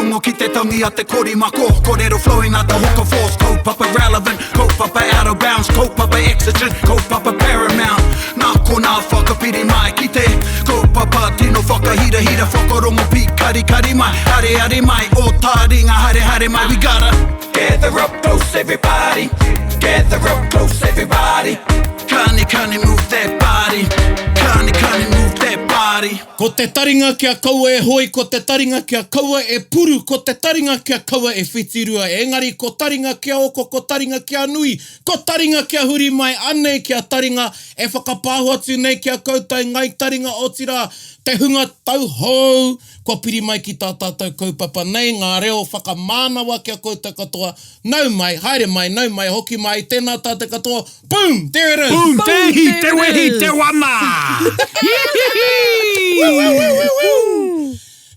Whakarongo ki te tangi a te korimako Korero flowing like the hook of force Kaupapa relevant, kaupapa out of bounds Kaupapa exigent, kaupapa paramount Nā konā whakapiri mai ki te Kaupapa tino whakahirahira Whakarongo pīkarikari mai Areare mai, ō tāringa haere haere mai We gotta gather up close everybody Gather up close everybody Kani kani move that body Kani kani move that body Ko te taringa kia kaua e hoi, ko te taringa kia kaua e puru, ko te taringa kia kaua e whitirua, engari ko taringa kia oko, ko taringa kia nui, ko taringa kia huri mai, anei kia taringa e whakapāho atu nei ki a koutou ngai taringa otirā te hunga tauhou kua piri mai ki tā tātou kaupapa nei, ngā reo whakamānawa ki a koutou katoa, nau mai, haere mai, nau mai, hoki mai, tēnā tātou katoa, Boom! There it is! Boom! Te hi, te wehi, te wana!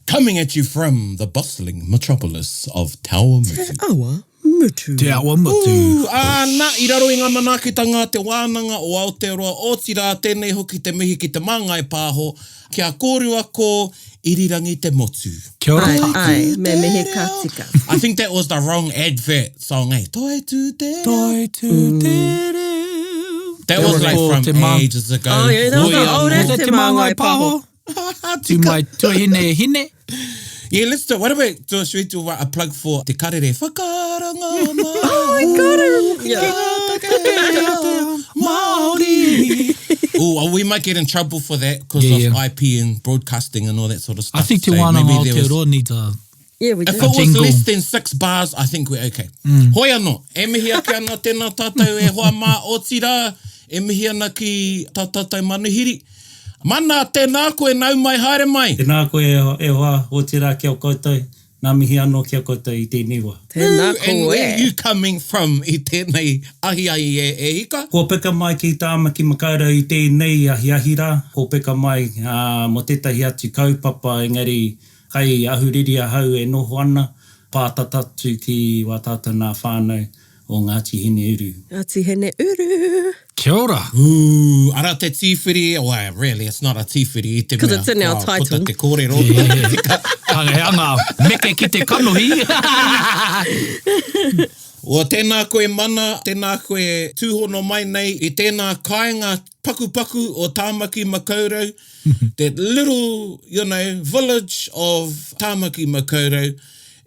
Coming at you from the bustling metropolis of Te Awamutu. Te Awamutu. Te Awamutu. Ooh, ā, nā, i raro i ngā manaakitanga a Te Wānanga o Aotearoa, otirā, tēnei hoki te mihi ki Te Māngai Pāho, Kia kōrua ko Irirangi te motu. Kia ora Ai, tātou. ai, me mihi ka tika. I think that was the wrong advert song, eh? Toi tū te reo. Toi tū te reo. That was like For from te mā- ages ago. Oh, yeah, that was the Hoi old anō. Was that Te Te Māngai Māngai Pāho? Pāho? Tū mai tuahine hine. Yeah, let's do it. What about do, should we do a plug for Te Karere? Whakaranga mai. Oh my God, I remember. Yeah. Māori. Oh, we might get in trouble for that because Yeah, of yeah. IP and broadcasting and all that sort of stuff. I think Te So Wānanga maybe there was- Aotearoa needs a... Yeah, we do. If it was jingle. less than six bars, I think we're okay. Hoi anō, e mihi ake ana tēnā tātou e hoa mā, otirā, e mihi ana ki tā tātou manuhiri. Mana, tēnā koe, nau mai, haere mai. Tēnā koe e hoa, otirā ki a koutou, ngā mihi anō ki a koutou i tēnei wā. Tēnā Who and koe. where you coming from i tēnei ahiahi e, e hika? Kua peka mai ki Tāmaki Makaurau i tēnei ahiahi rā, kua peka mai mō tētahi atu kaupapa engari kai ahuriri ahau e noho ana, pātata atu ki wā tātou nā whānau o Ngāti Hineuru. Ngāti Hineuru. Kia ora. Ooh, ara te tīwhiri, well, really, it's not a tīwhiri i te mea. Because it's in our kua puta title. te kōrero. He anga meke ki te kanohi. Well, tēnā koe Mana, tēnā koe tūhono mai nei i tēnā kāinga pakupaku o Tāmaki Makaurau, that little, you know, village of Tāmaki Makaurau,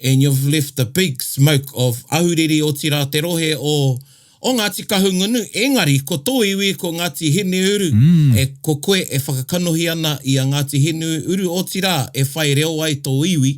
and you've left the big smoke of Ahuriri otirā te rohe o o Ngāti Kahungunu, engari ko tō iwi ko Ngāti Hineuru, e, ko koe e whakakanohi ana i a Ngāti Hineuru otirā e whai reo ai tō iwi,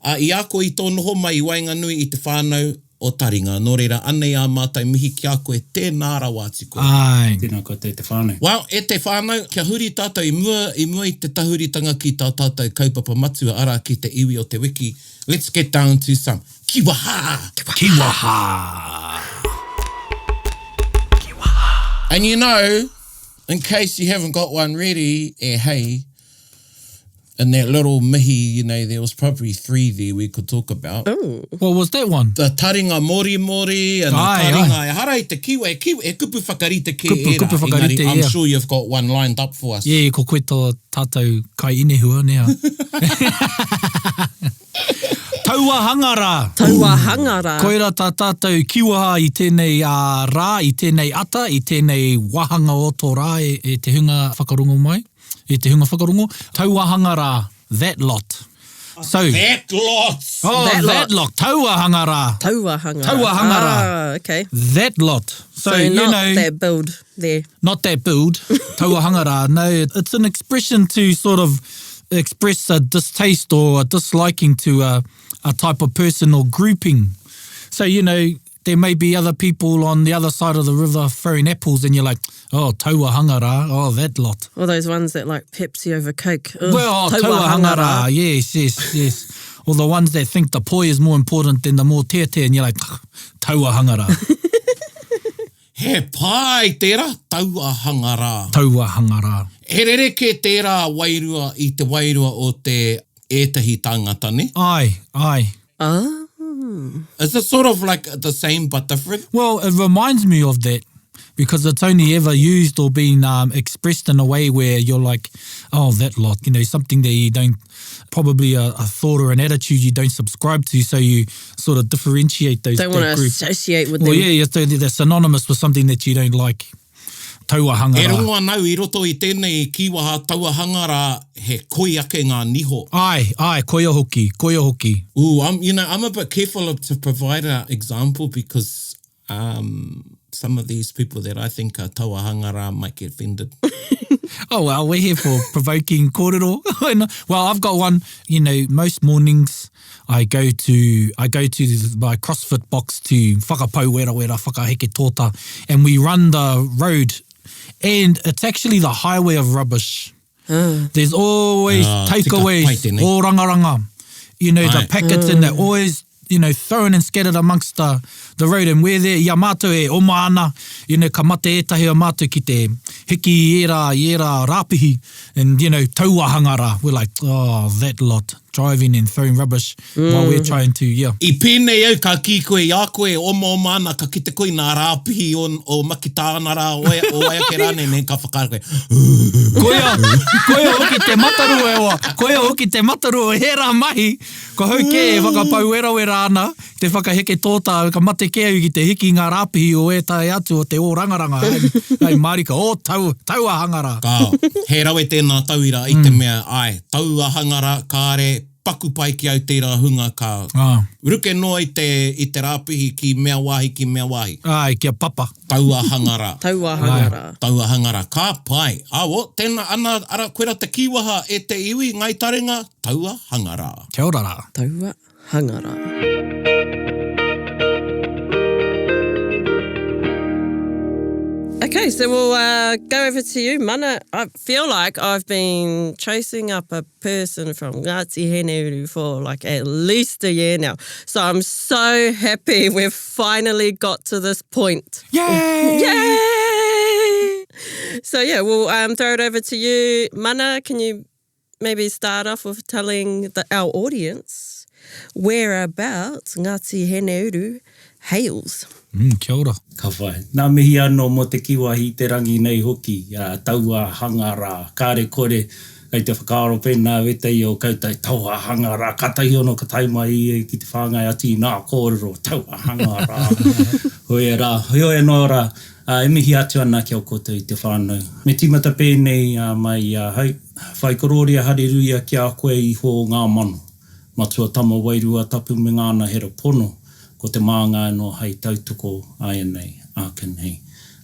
ā, i a koe i tō noho mai i waenganui i te whānau o Taringa. Nō reira, anei ā mātou mihi ki a koe, tēnā rawa atu koe. Āe. Tēnā koutou te whānau. Well, e te whānau, kia huri tātou i mua, i mua i te tahuritanga ki tā tātou kaupapa matua, arā, ki te iwi o te wiki, let's get down to some kiwaha! Kiwaha! And you know, in case you haven't got one ready, e hei, in that little mihi, you know, there was probably 3 there we could talk about. Oh. What was that one? The taringa morimori and the Aye, taringa, aye. ehara i te kiwa, e, kiwa, e kupu whakarite kē Kupu, ērā, kupu whakarite, engari I'm yeah. sure you've got one lined up for us. Yeah, ko koe tō tātou kai inehua, nē a. Taua hanga rā. Taua hanga rā. Koira tā tātou kiwaha i tēnei rā, i tēnei ata, i tēnei wāhanga o tō rā e, e te hunga whakarongo mai. E te hunga whakarongo, taua hanga rā, that lot. So, That lot! oh, That that lot. lot, taua hanga rā. Taua hanga rā. Taua hanga rā. Ah, okay. That lot. So, So, you not know, that build there. not that build, taua hanga rā. No, it's an expression to sort of express a distaste or a disliking to a, a type of person or grouping. So, you know, there may be other people on the other side of the river throwing apples and you're like, oh, taua hanga rā, oh, that lot. Or those ones that like Pepsi over Coke. Ugh, Well, oh, taua hanga rā, yes, yes, yes. Or the ones that think the poi is more important than the mōteatea and you're like, taua hanga rā. He pai tērā, taua hanga rā. Taua hanga rā. He rerekē tērā wairua i te wairua o te ētahi tāngata, nē? Ai, ai. Ah. Is it sort of like the same but different? Well, it reminds me of that because it's only ever used or been um, expressed in a way where you're like, oh, that lot, you know, something that you don't Probably a, a thought or an attitude you don't subscribe to, so you sort of differentiate those Don't want that to group. associate with Well, them. yeah, yeah, so they're synonymous with something that you don't like. Taua hanga E rā. rongo ana au i roto i tēnei kīwaha taua hanga rā he koi ake ngā niho. Ai, ai, koia hoki, koia hoki. Ooh, I'm, you know, I'm a bit careful of to provide an example because um, some of these people that I think are taua hanga rā might get offended. Oh, well, we're here for provoking kōrero. well, I've got one, you know, most mornings I go to I go to my CrossFit box to whakapau wera wera, whakaheke tōta, and we run the road. And it's actually the highway of rubbish. There's always Ah, tika takeaways, pai tēnei. o rangaranga. You know, the Ai. packets and they're always, you know, thrown and scattered amongst the, the road. And we're there, i a mātou e oma ana, you know, ka mate ētahi o mātou ki te hiki i ērā, i ērā rāpihi, and, you know, taua hanga rā. We're like, oh, that lot, driving and throwing rubbish while we're trying to, yeah. I pēnei au ka kī koe i a koe e omaoma ana ka kite koe i nā rāpihi o, o Makitāna rā, o, o wai ake rānei, nei ka whakaaro koe, Koia, koia hoki te matarua e oa, koia hoki te matarua o hērā mahi, ko hau kē e whakapau werawera ana, te whakaheke tōtā, ka mate kē au ki te hiki i ngā rāpihi o ētahi atu o te ōrangaranga, hei, hei mārika, o tau, taua hanga rā. Ka, he rawe tēnā tauira i te mea, āe, taua hanga rā, kāre paku pai ki au tērā hunga ka Ah. ruke noa i te, i te rāpihi ki mea wāhi, ki mea wāhi. Āe, kia papa. Taua hanga rā. Taua hanga rā. Taua hanga rā. Ka pai. Awo, tēnā, ana, ara, koira te kīwaha e te iwi, Ngāi Taringa, taua hanga rā. Kia ora rā. Taua hanga rā. Okay, so we'll uh, go over to you, Mana. I feel like I've been chasing up a person from Ngāti Hineuru for like at least a year now. So I'm so happy we've finally got to this point. Yay! Yay! So yeah, we'll um, throw it over to you, Mana. Can you maybe start off with telling the, our audience whereabouts Ngāti Hineuru hails? Mm, kia ora. Ka whai. Nā mihi anō mō te kiwahi i te rangi nei hoki, ā, taua hanga rā. Kāre kore, kei te whakaaro pēnā wētahi o koutou, taua hanga rā, kātahi anō ka tae mai ia ki te whāngai atu i nā kōrero, taua hanga rā. Hoi rā, heoi anō rā, ā, e mihi atu ana ki a koutou i te whānau. Me tīmata pēnei ā, mai i ahau, whai korōria hareruia ki a koe iho o ngā mano. Matua Tama Wairua Tapu me ngāna hera pono, ko te māngai anō hai tautoko āianei, ākenei.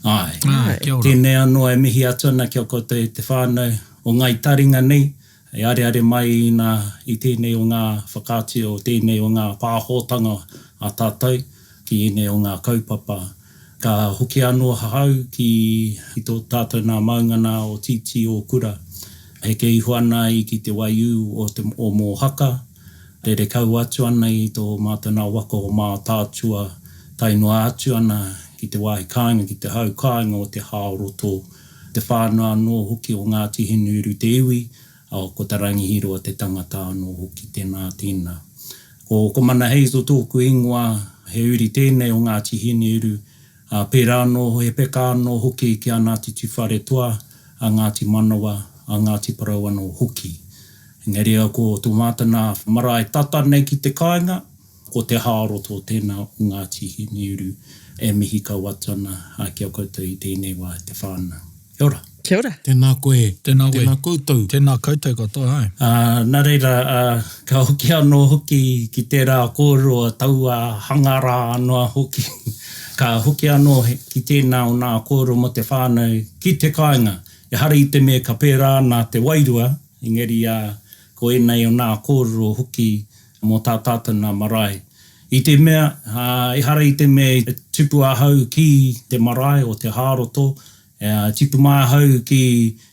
Āe. Āe, kia ora. Tēnei anō e mihi atu ana ki a koutou e te whānau o Ngāi Taringa nei, e areare mai ina i tēnei o ngā whakaatu o tēnei o ngā pāhōtanga a tātou ki ēnei o ngā kaupapa. Ka hoki anō ahau ki tō tātou nā maunga nā o Tītī o Kura. Heke iho ana i ki te waiū o te o Mōhaka, rere kau atu ana i tō mātou nā waka o Mātaatua, tae noa atu ana ki te wāhi kāinga, ki te hau kāinga o Te Hāoroto, te whānau anō hoki o Ngāti Hineuru te iwi, ā, ko Te Rangihiroa te tangata anō hoki tēnā, tēnā. Ko Komana Hazel tōku ingoa, he uri tēnei o Ngāti Hineuru, ā, pērā anō, he peka anō hoki ki a Ngāti Tūwharetoa, a Ngāti Manawa, a Ngāti Porou anō hoki. Engari ko tō mātou nā marae tata nei ki te kāinga, ko Te Hāroto tēnā o Ngāti Hineuru e mihi kau atu ana ki a koutou i tēnei wā e te whānau. Kia ora. Kia ora. Tēnā koe. Tēnā koe. Tēnā koutou. Tēnā koutou katoa, āe. Ā, nā reira, ā, ka hoki anō hoki ki tērā kōrero a taua hanga rā anō hoki. Ka hoki anō ki tēnā o nā kōrero mō te whānau ki te kāinga. Ehara i te mea ka pērā ana te wairua, engari, ā, ko ēnei o nā kōrero hoki mō tā tātou nā marae. I te mea, ā, ehara i te mea i tupu ahau ki te marae o Te Hāroto, Ā, tipu mai ahau ki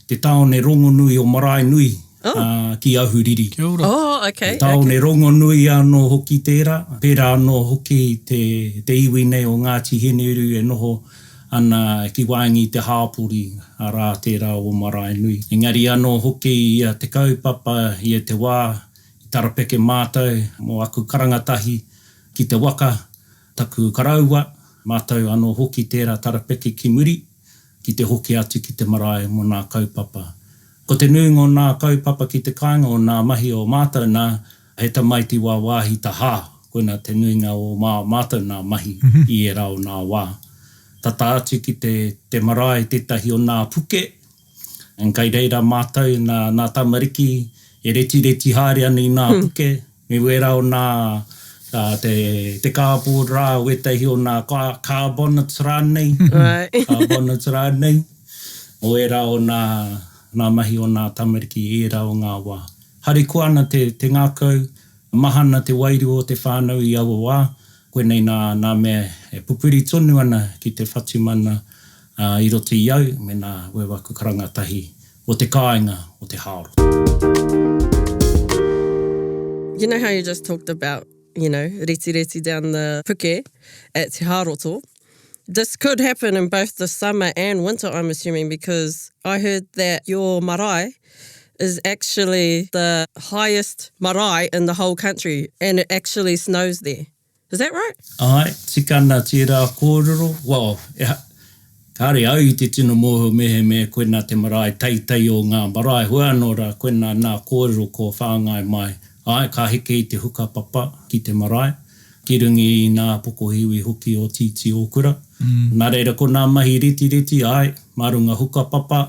te tāone rongonui o Maraenui, ā, ki Ahuriri. Kia ora. Oh, okay. He tāone rongonui anō hoki tērā, pērā anō hoki te, te iwi nei o Ngāti Hineuru e noho ana ki waenga i te hāpori, arā, tērā o Maraenui. Engari anō hoki ia te kaupapa, ia te wā, i tarapeke mātou mō aku karangatahi ki te waka, Taku karaua, mātou anō hoki tērā tarapeke ki muri, ki te hoki atu ki te marae mō nā kaupapa. Ko te nuinga o nā kaupapa ki te kāinga o nā mahi o mātou nā, he tamaiti wāwāhi tahā, koina te nuinga o mā mātou nā mahi i ērā o nā wā. Tata atu ki te te marae tētahi o nā puke, and kai reira mātou nā nā tamariki e retireti haere ana i nā puke, me wērā o nā te te cardboard rā, wētahi o nā car bonnets rānei, car bonnets rānei. O ērā o nā, nā mahi o nā tamariki i ērā o ngā wā. Harikoa ana te, te ngākau, mahana te wairua o te whānau i aua wā, koinei nā, nā mea e pupuri tonu ana ki te whatumana, ā, i roto i au me nā wewaku karanga tahi o te kāinga o Te Hāroto. You know how you just talked about, you know, retireti down the puke at Te Hāroto? This could happen in both the summer and winter, I'm assuming, because I heard that your marae is actually the highest marae in the whole country and it actually snows there. Is that right? Āe, tika ana tērā kōrero. Well, eha, kāre au i te tino mōhio mehemea koinā te marae teitei o ngā marae, hoi anō rā, koinā nā kōrero kua whāngai mai. Āe, ka heke i te hukapapa ki te marae. Ki runga i nā pokohiwi hoki o Tītī-o-Kura. Nā reira ko nā mahi retireti, āe, mā runga hukapapa,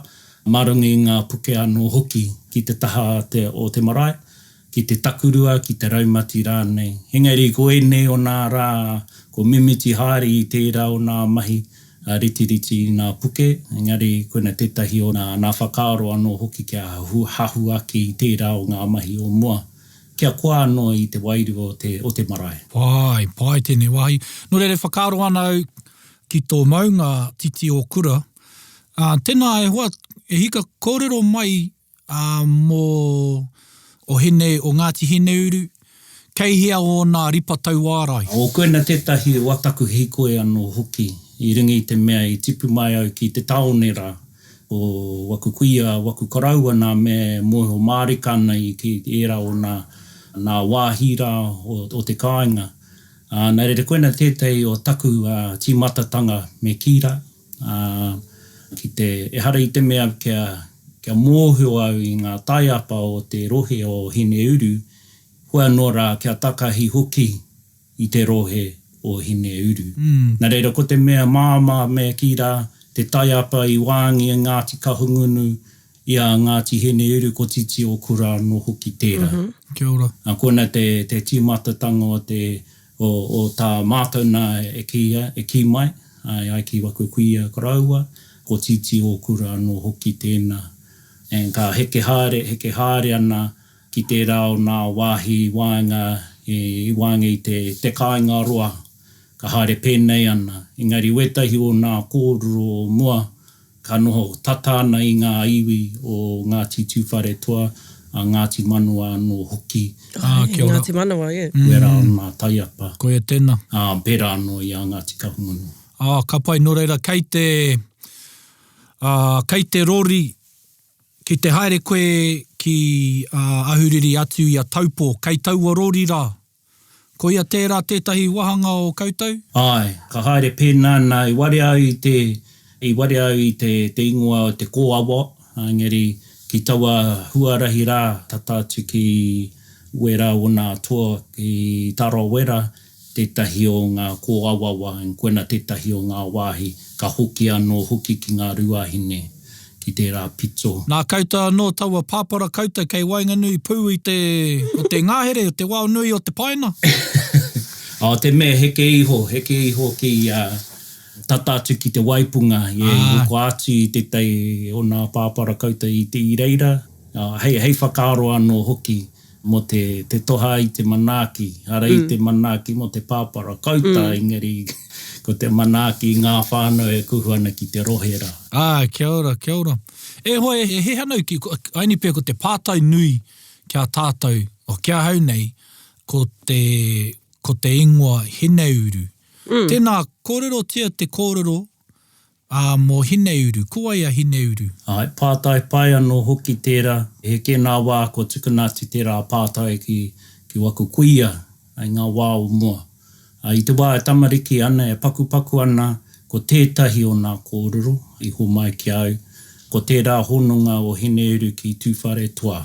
mā runga i ngā puke anō hoki ki te taha o te marae, ki te takurua, ki te raumati rānei. Engari ko ēnei o nā rā, ko mimiti haere i tērā o nā mahi retireti i nā puke, engari koina tētahi o nā whakaaro anō hoki kia hahu ake i tērā o ngā mahi o mua. Kia koa anō i te wairua o te, o te marae. Pai, pai tēnei wāhi. Nō reira e whakaaro ana au ki tō maunga titi o kura. Ā, tēnā e hoa, e hika kōrero mai ā, mō o Hine, o Ngāti Hineuru, kei hea ōna ripa tauārai? O koina tētahi o ataku hīkoi anō hoki i runga i te mea i tipu mai au ki te tāone rā. Ko waku kuia, waku koroua nā mea e mōhio mārika ana i ki ērā o nā, nā wāhi rā o, o te kāinga. Ā, nā reira koina tētahi o taku tīmatatanga me kī rā, ā, ki te, ehara i te mea kia, kia mōhio au i ngā taiapa o te rohe o Hineuru, hoi anō rā kia takahi hoki i te rohe o Hineuru. Na reira ko te mea māmā me kī rā, te taiapa i wāngi e Ngāti Kahungunu i a Ngāti Hineuru ko Titi-o-Kura anō hoki tērā. Kia ora. Na koina te, te tīmatatanga o te, o, o tā mātou nā e kīia, e kī mai, e ai ki waku kuia koroua, ko Titi-o-Kura anō hoki tēnā. And ka heke haere, heke haere ana ki tērā o nā wāhi i waenga, i waenga i te, te kāinga roa, ka haere pēnei ana. Engari wētahi o nā kōrero o mua, ka noho tata ana i ngā iwi o Ngāti Tūwharetoa, a Ngāti Manawa anō hoki. Ā, kia ora. Ngāti Manawa, yeah. Wērā o nā taiapa. Koia tēnā. Ā, pērā anō i a Ngāti Kahungunu. Ā, ka pai, nō reira, kei te, ā, kei te rori Ki te haere koe ki Ahuriri atu i a Taupo, kei taua rori rā. Koia tērā tētahi wahanga o koutou? Āe, ka haere pēnā nā, i warea au i te, i warea au i te, te ingoa o te kōawa, engari ki taua huarahi rā, tata atu ki wērā o nā toa ki Tarawera, tētahi o ngā kōawaawa and koina tētahi o ngā wāhi ka hoki anō hoki ki ngā ruahine ki tērā pito. Nā koutou anō taua pāpara koutou kei waenganui pū i te, o te ngahere, o te wao nui o te paina. Oh, te mea heke iho, heke iho ki, tata atu ki te waipunga, yeah, i hoko atu i tētahi o nā pāpara koutou i te, i reira, hei, hei whakaaro anō hoki. Mō te, te toha i te manaaki, ara i te manaaki mō te pāpara kauta, engari ko te manaaki i ngā whānau e kuhu ana ki te rohe rā. Āe, kia ora, kia ora. E hoa, e he hanau ki, aini pea ko te pātai nui ki a tātou, o ki ahau nei, ko te, ko te ingoa Hineuru. Tēnā, kōrerotia te kōrero Ā, mō Hineuru, ko wai a Hineuru? Āe, pātai pai anō hoki tērā. He kē nā wā kua tukuna atu tērā pātai ki, ki waku kuia i ngā wā o mua. Ā, i te wā e tamariki ana, e pakupaku ana, ko tētahi o nā kōrero i homai ki a au. Ko tērā hononga o Hineuru ki Tūwharetoa.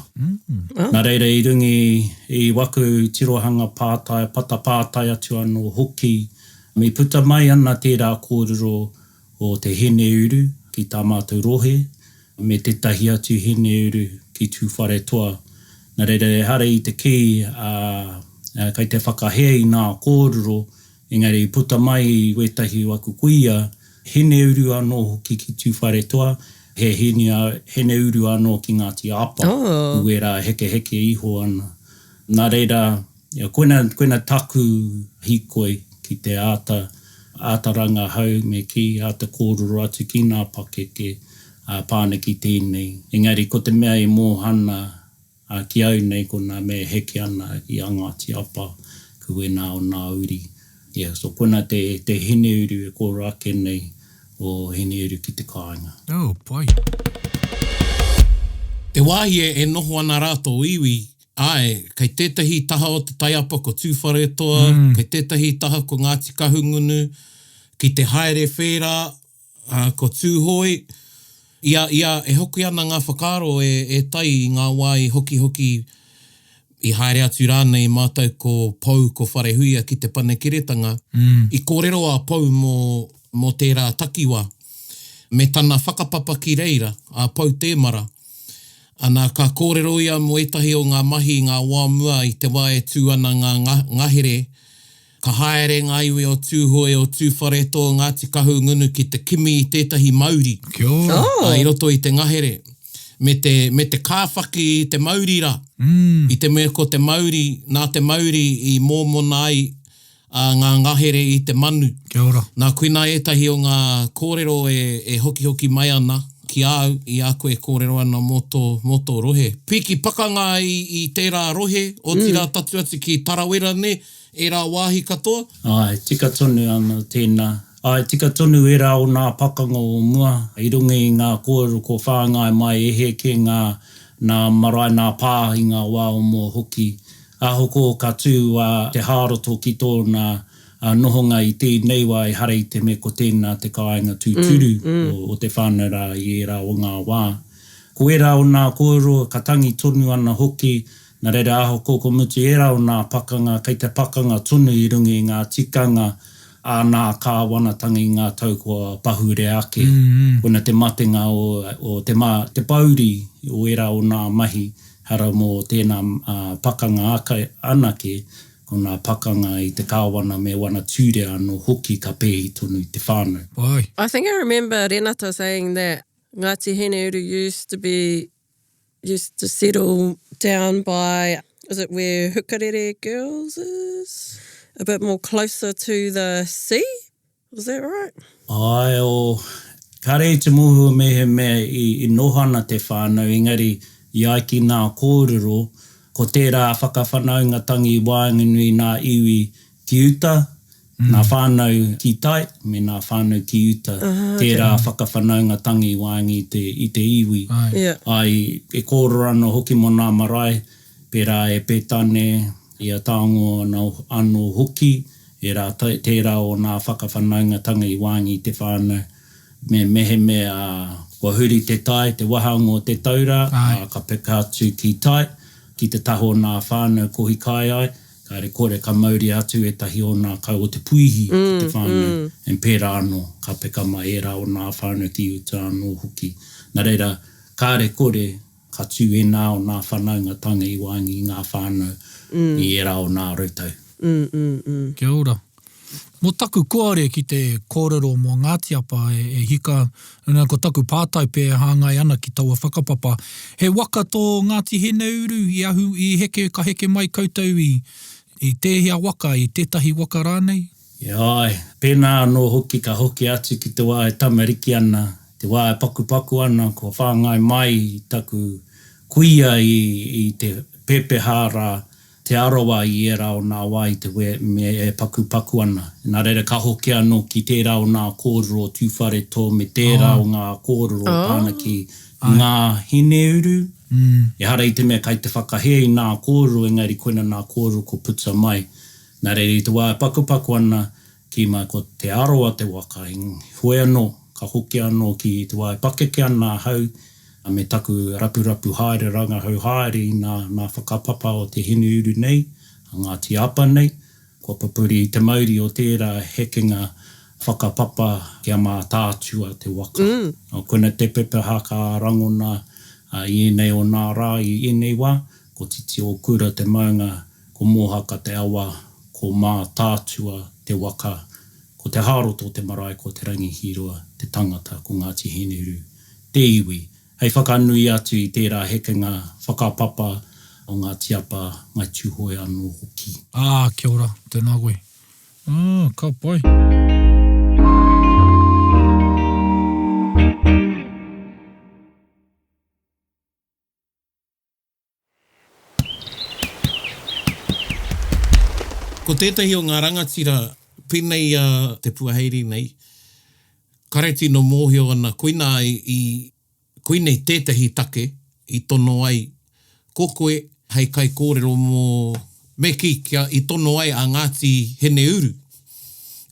Nā reira i runga i waku tirohanga pātai, patapātai atu anō hoki, i puta mai ana tērā kōrero o te Hineuru ki tā mātou rohe, me tētahi atu Hineuru ki Tūwharetoa. Nā reira ehara i te kī, ā, kei te whakahē i ngā kōrero, Engari i puta mai i wētahi o aku kuia, Hineuru anō hoki ki Tūwharetoa, he Hineuru anō ki Ngāti Apa, oh. wērā hekeheke iho ana. Nā reira, koina, koina taku hīkoi ki te āta, āta rangahau me kī, āta kōrero atu ki ngā pakeke, ā, pāna ki tēnei. Engari ko te mea i mōhana Ā, ki au nei ko nā mea e heke ana i a Ngāti Apa, ko wēnā o nā uri. Yeah, so koina te, te Hineuru e kōrero ake nei o Hineuru ki te kāinga. Oh, pai. Te wāhi e noho ana rā tō iwi, āe, kei tētahi taha o te taiapa ko Tūwharetoa, kei tētahi taha ko Ngāti Kahungunu, ki te haere whērā, Ā, ko Tūhoe, i a ia e hoki ana ngā whakaaro e, e tai i ngā wā i hokihoki, i haere atu rānei mātou ko Pou, ko Wharehuia ki te Panekiretanga, i kōrero a Pou mō, mō tērā takiwā, me tana whakapapa ki reira, a Pou Tēmara. Ana, ka kōrero ia mō ētahi o ngā mahi i ngā wā mua i te wā e tū ana ngā ngahere, Ka haere ngā iwi o Tūhoe, o Tūwharetoa, o Ngāti Kahungunu ki te kimi i tētahi mauri Kia ora. Oh. i roto i te ngahere, me te, me te kāwhaki i te mauri rā. I te mea ko te mauri, nā te mauri i mōmona ai ngā ngahere i te manu. Kia ora. Nā, koinā ētahi o ngā kōrero e, e hokihoki mai ana ki a au i a koe e kōrero ana mō tō, mō tō rohe. Piki pakanga i, i tērā rohe, otirā tatū atu ki Tarawera, nē? Ērā wāhi katoa. Āe, tika tonu ana tēnā. Āe, tika tonu ērā o nā pakanga o mua, i runga i ngā kōrero kua whāngai mai e hē kē ngā, nā marae, nā pā i ngā wā o mua hoki. Ahoko ka tū a Te Hāroto ki tōna nohonga i tēnei wā, ehara i te mea ko tēnā te kāinga tūturu o te whānau rā i ērā o ngā wā. Ko ērā o nā kōrero ka tangi tonu ana hoki Nā reira ahoko ko mutu ērā o nā pakanga kei te pakanga tonu i runga i ngā tikanga a nā kāwanatanga i ngā tau kua pahure ake. Koina te matenga o, o te mā, te pouri o ērā o nā mahi, hara mō tēnā pakanga ake anake, ko nā pakanga i te kāwana me wana ture anō hoki ka pēhi tonu i te whānau. Pai. I think I remember Renata saying that Ngāti Hineuru used to be used to settle down by, is it where Hukarere Girls is? A bit more closer to the sea? Is that right? Ae, o, kare i te mōhio mehemea i, i noho ana te whānau, engari i ai ki nā kōrero, ko tērā whakawhanaungatanga i waenganui nā iwi ki uta, Nā whānau ki tai me nā whānau ki uta, tērā whakawhanaungatanga i waenga i te, i te iwi. Ai, e kōrero ana hoki mō nā marae, pērā e Petane, i a Tāngo anō hoki, ērā, tērā o nā whakawhanaungatanga i waenga i te whānau, me mehemea kua huri te tai, te wahanga o te taura, ā, ka peka atu ki tai, ki te taha o nā whānau kohi kai ai, Kāre kore ka mauria atu ētahi o nā kau o te puihi ki te whānau, and pērā anō, ka peka mai ērā o nā whānau ki uta anō hoki. Nā reira, kāre kore ka tū ēnā o nā whanaungatanga i waenga i ngā whānau i ērā o nā rautau. Kia ora. Mō taku koare ki te kōrero mō Ngāti Apa e hika ana ko taku pātai pea e hāngai ana ki taua whakapapa. He waka tō Ngāti Hineuru i ahu, i heke, ka heke mai koutou i, i tēhea waka, i tētahi waka rānei? Āe, pēnā anō hoki ka hoki atu ki te wā e tamariki ana, te wā e pakupaku ana kua whāngai mai taku kuia i, i te pepeha rā, Te Arawa i ērā o nā wā i te we me e pakupaku ana. Nā reira ka hoki anō ki tērā o nā kōrero o Tūwharetoa me tērā o ngā kōrero o tāna ki ngā Hineuru. Ehara i te mea kai te whakahē i nā kōrero engari koina nā kōrero ko puta mai. Nā reira i te wā e pakupaku ana, kī mai ko Te Arawa te waka, heoi anō. Ka hoki anō ki te wā e pakeke ana ahau me taku rapurapu haere, rangahau haere i nā, nā whakapapa o te Hineuru nei, a Ngāti Apa nei. Kua pupuri i te mauri o tērā hekenga whakapapa ki a Mātaatua te waka. Koina te pepeha ka rangona i ēnei o nā rā, i ēnei wā, ko Titiokura te maunga, ko Mōhaka te awa, ko Mātaatua te waka, ko Te Hāroto te marae, ko Te Rangihīroa te tangata, ko Ngāti Hineuru te iwi. Hei whakanui atu i tērā hekenga whakapapa o Ngāti Apa, Ngāi Tūhoe anō hoki. Ā, kia ora, tēnā koe. Ā, ka pai. Ko tētahi o ngā rangatira pēnei i a Te Puaheiri nei, kare tino mōhio ana koinā i, koinei tētahi take i tono ai ko koe hei kaikōrero mō, me kī, kia i tono ai a Ngāti Hineuru.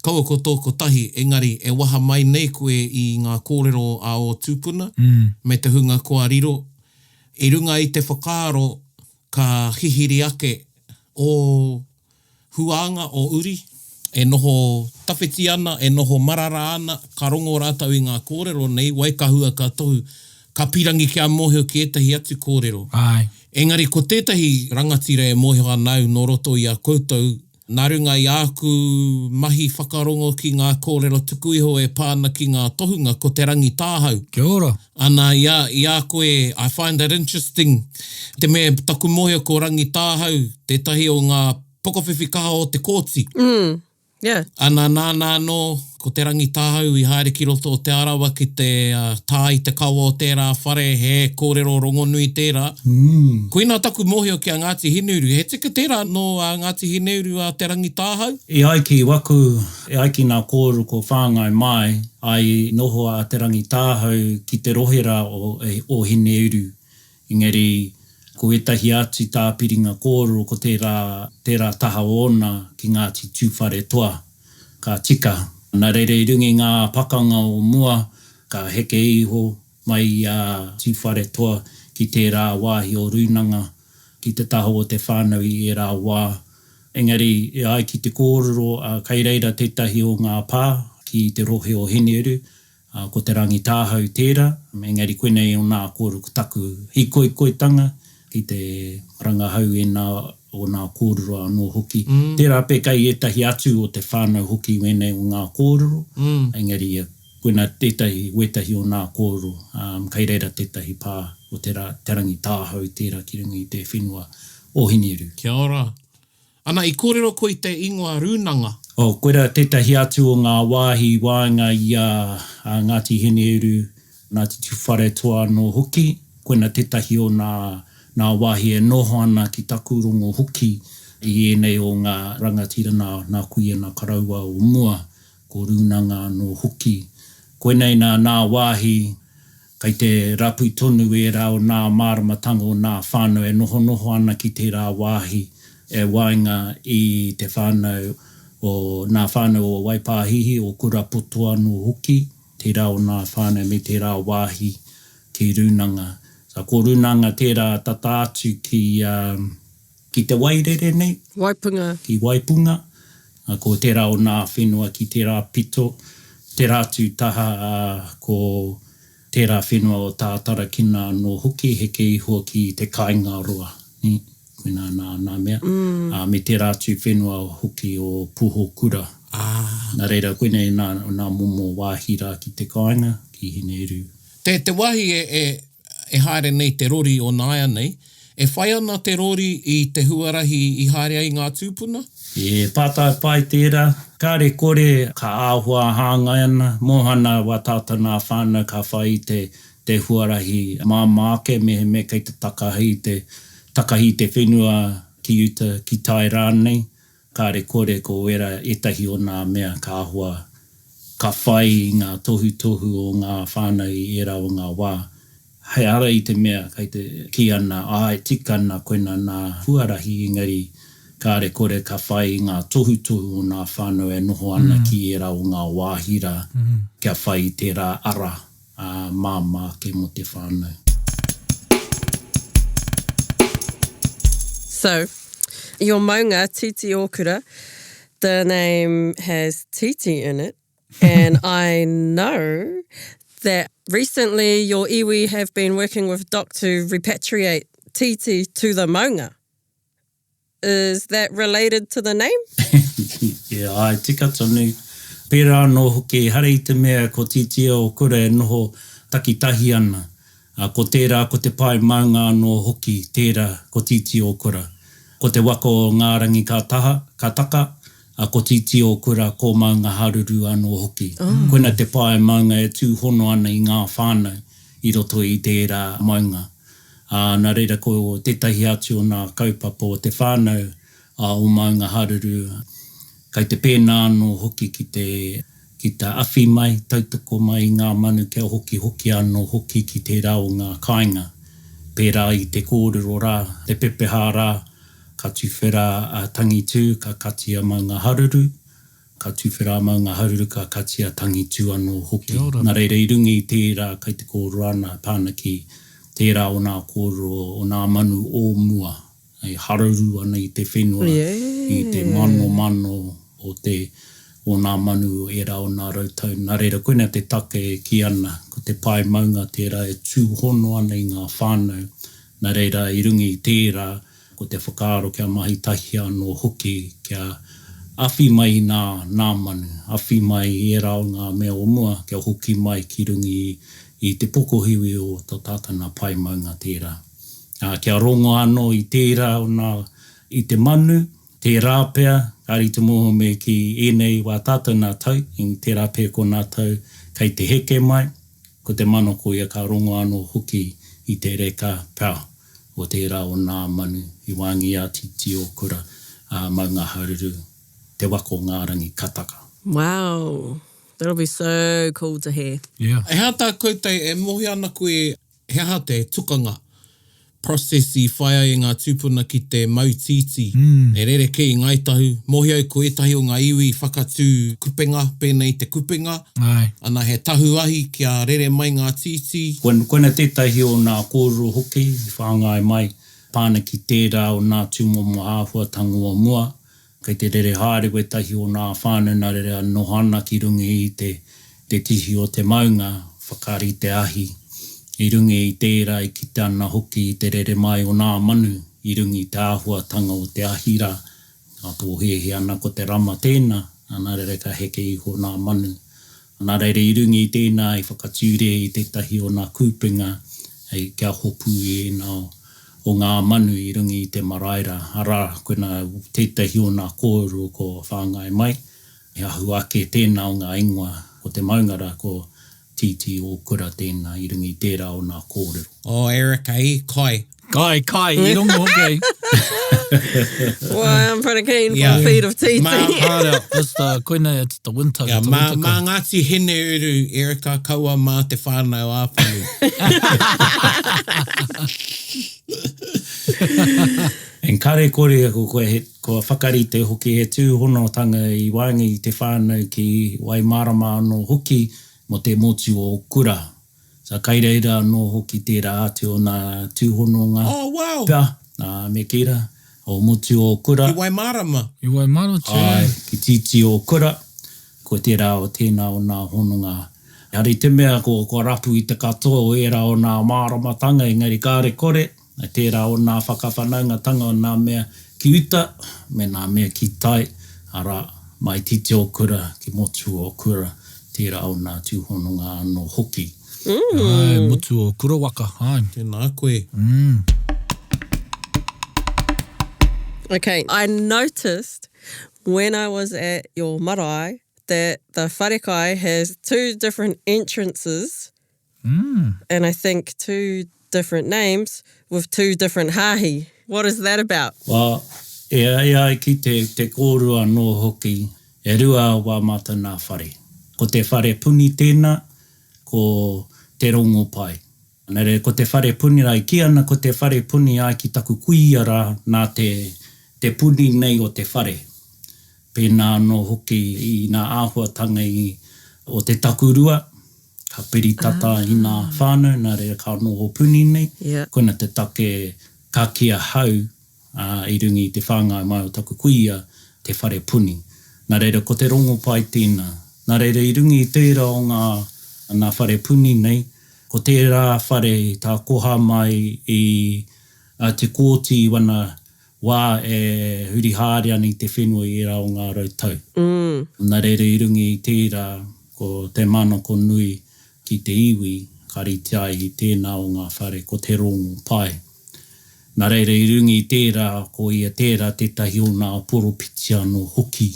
Kaua ko tō kotahi, engari e waha mai nei koe i ngā kōrero a ō tūpuna me te hunga kua riro I runga i te whakaaro ka hihiri ake ō huānga, ō uri, e noho tawhiti ana, e noho marara ana, ka rongo rātou i ngā kōrero nei, wai ka hua ka tohu, ka pīrangi kia mōhio ki ētahi atu kōrero. Āe. Engari ko tētahi rangatira e mōhio ana au nō roto i a koutou, Nā runga i āku mahi whakarongo ki ngā kōrero tuku iho e pā ana ki ngā tohunga, ko Te Rangitāhau. Kia ora. Ana, i a, i a koe, I find that interesting, te mea taku mōhio ko Rangitāhau tētahi o ngā pokowhiwhi kaha o Te Kooti. Mm, yeah. Ana, nāna anō, ko Te Rangitāhau i haere ki roto o Te Arawa ki te tā i te kawa o tērā whare, he kōrero rongonui tērā. Koinā taku mōhio ki a Ngāti Hineuru. He tika tērā nō Ngāti Hineuru a Te Rangitāhau? E ai ki waku, e ai ki ngā kōrero ko whāngai mai, i noho a Te Rangitāhau ki te rohe rā o Hineuru. Engari, ko ētahi atu tāpiringa kōrero ko tērā, tērā taha ōna ki Ngāti Tūwharetoa. Ka tika. Nā reira i runga i ngā pakanga o mua, ka heke iho mai i a Tūwharetoa ki tērā wāhi o Rūnanga, ki te taha o te whānau i ērā wā. Engari, e ai ki te kōrero, kei reira tētahi o ngā pā ki te rohe o Hineuru, Ā, ko Te Rangitāhau tērā, engari koinei ōna kōrero ko taku hīkoikoitanga ki te rangahau ēnā ōna kōrero anō hoki. Tērā pea kei ētahi atu o te whānau hoki wēnei o ngā kōrero, engari ia, koinā tētahi, wētahi o nā kōrero, ā, kei reira tētahi pā o te rā, Te Rangitāhau tērā ki runga i te whenua o Hineuru. Kia ora. Ana, i kōrero koe i te ingoa Rūnanga. Oh, koira tētahi atu o ngā wāhi i waenga i a Ngāti Hineuru, Ngāti Tūwharetoa anō hoki. Koina tētahi o nā, nā wāhi e noho ana ki taku rongo hoki i ēnei o ngā rangatira, nā, nā kuia, nā koroua o mua, ko Rūnanga anō hoki. Koinei nā, nā wāhi Kei te rapu tonu ērā o nā māramatanga o nā whānau e nohonoho ana ki tērā wāhi e waenga i te whānau o nā whānau o Waipāhihi, o Kurapoto anō hoki, tērā o nā whānau me tērā wāhi ki Rūnanga. Ko Rūnanga tērā tata atu ki. Ki te wairere nei. Waipunga. Ki Waipunga. Ko tērā o nā whenua ki tērā pito, tērā atu taha, ā, ko tērā whenua o Tātarakina anō hoki, heke iho ki Te Kāingaroa, nē, koinā nā, nā mea, ā, me tērā atu whenua hoki o Pohokura. Nā reira, koinei nā, nā momo wāhi rā ki te kāinga, ki Hineuru. Te, te wāhi e, e, e haere nei te rori o nāianei, e whai ana te rori i te huarahi i haere ai ngā tūpuna? He pātai pai tērā. Kāre kore ka āhua hāngai ana, mōhana wā tātou nā whānau ka whai i te te huarahi māmā ake mehemea kei te takahi te takahi te whenua ki uta, ki tai rānei. Kāre kore ko wera ētahi o nā mea ka āhua ka whai i ngā tohutohu o ngā whānau i ērā o ngā wā. Hei ara i te mea kei te kī ana āe tika ana koina nā huarahi engari Kāre kore ka whai i ngā tohutohu o nā whānau e noho ana ki ērā o ngā wāhi rā, kia whai i tērā ara māmā ake mō te whānau. So, your maunga, Titi Ōkura, the name has titi in it, and I know that recently your iwi have been working with Doc to repatriate titi to the maunga. Is that related to the name? Yeah, āe, tika tonu. Pērā anō hoki, ehara i te mea ko Titia o Kura e noho takitahi ana. Ko tērā ko te pae maunga anō hoki, tērā ko Titi o Kura. Ko te waka o Ngārangi ka taha, ka taka, ko Titi o Kura, ko Maungaharuru anō hoki. Koina te pae maunga e tūhono ana i ngā whānau i roto i tērā maunga. Ā, nā reira ko tētahi atu o nā kaupapa o te whānau o Maungaharuru, kai te pēnā anō hoki ki te, ki te awhi mai, tautoko mai i ngā manu kia hokihoki anō hoki ki tērā o ngā kāinga. Pērā i te kōrero rā, te pepeha rā, ka tuwhera a Tangitū, ka kati a Maungaharuru, Ka tuwhera a Maungaharuru, ka kati a Tangitū anō hoki. Nā reira, i runga i tērā, kai te kōrero ana, pā ana ki tērā o nā kōrero o nā manu o mua, e haruru ana i te whenua, i te manomano o te, o nā manu ērā o nā rautau. Nā reira, koinā te take e kī ana, ko te pae maunga tērā e tūhono ana i ngā whānau. Nā reira, i runga i tērā, Ko te whakaaro kia mahi tahi anō hoki kia awhi mai i nā nā manu, awhi mai i ērā o ngā mea o mua kia hoki mai ki runga i i te pokohiwi o tō tātou nā pae maunga tērā. Ā, kia rongo anō i tērā o nā i te manu, tērā pea, kāre i te mōhio me ki ēnei wā tātou nā tau, tērā pea ko nā tau kei te heke mai, ko te manako ia ka rongo anō hoki i te reka pea o tērā o nā manu i waenga i a Titiokura, a Maungaharuru, Te Waka o Ngārangi ka taka. Wow, that'll be so cool to hear. Yeah. He aha tā koutou e mōhio ana koe he aha te tukanga, process i whai ai e ngā tūpuna ki te mau tītī? He rerekē i Ngāi Tahu, mōhio au ko ētahi o ngā iwi i whakatū kupenga pēnei i te kupenga, Āe. Ana he tahu ahi kia rere mai ngā tītī. Koina tētahi o nā kōrero hoki i whāngai mai pā ana ki tērā o nā tūmomo āhuatanga o mua, kei te rere haere wētahi o nā whānau nā reira noho ana ki runga i te te tihi o te maunga, whakarite ahi i runga i tērā i kite ana hoki i te rere mai o nā manu i runga i te āhuatanga o te ahi rā. Ka pōhēhē ana ko te rama tēnā, nā reira ka heke iho nā manu. Nā reira i runga i tēnā i whakatūria i tētahi o nā kūpenga hei kia hopu i ēnā o ngā manu i runga i te marae rā. Arā, koinā tētahi o nā kōrero kua whāngai mai, he ahu ake tēnā o ngā ingoa o te maunga rā, ko Tītī ō kura tēnā i runga i tērā o nā kōrero. Oh Eric eh, kai. Kai, kai, i rongo hoki. Well, I'm pretty keen for a feed of tītī. Mā, Hard out, it's the, koinei, it's the winter. Yeah, it's the mā, winter mā Ngāti Hineuru, Erica, kaua mā Te Whānau ā-Whanu. And kare kore ko koe he, kua whakarite hoki he tūhonotanga i waenga i te whānau ki Waimārama anō hoki mō te motu o Kura. So kai reira anō hoki tērā atu o nā tūhononga Oh, wow! pea, ā, me kī rā, o motu o Kura. Ki Waimārama. Ki Waimārama, tē. Āe, ki Tītī o Kura, ko tērā o tēnā o nā hononga. Ehara i te mea kua rapu i te katoa o ērā o nā māramatanga, engari kāre kore, Tērā o nā whakawhanaungatanga o nā mea ki uta me nā mea ki tai, arā, mai Titi o Kura ki Motu o Kura, tērā o nā tūhononga anō hoki. Āe, Motu o Kurawaka, āe. Tēnā koe. Okay, I noticed when I was at your marae that the wharekai has two different entrances And I think two different names with two different hāhi. What is that about? Well, e ai ki te, te kōrua anō hoki, e rua wā mātou nā whare. Ko te whare puni tēnā, ko Te Rongopai. Nā reira, ko te whare puni rā, e kī ana ko te whare puni ai ki taku kuia rā, nā te, te puni nei o te whare. Pēnā anō hoki i nā āhuatanga i o te takurua, ka piri tata i nā whānau, nā reira ka noho puni nei. Koina te take ka kī ahau ā, i runga i te whāngai mai o taku kuia, te whare puni. Nā reira, ko te rongopai tēnā. Nā reira, i runga i tērā o ngā, nā whare puni nei, ko tērā whare i tākoha mai i a Te Kooti i wana wā e huri haere ana i te whenua i ērā o ngā rautau. Nā reira, i runga i tērā, ko te manako nui ki te iwi, ka rite ai i tēnā o ngā whare, ko te rongopai. Nā reira, i runga i tērā, ko ia tērā tētahi o nā poropiti anō hoki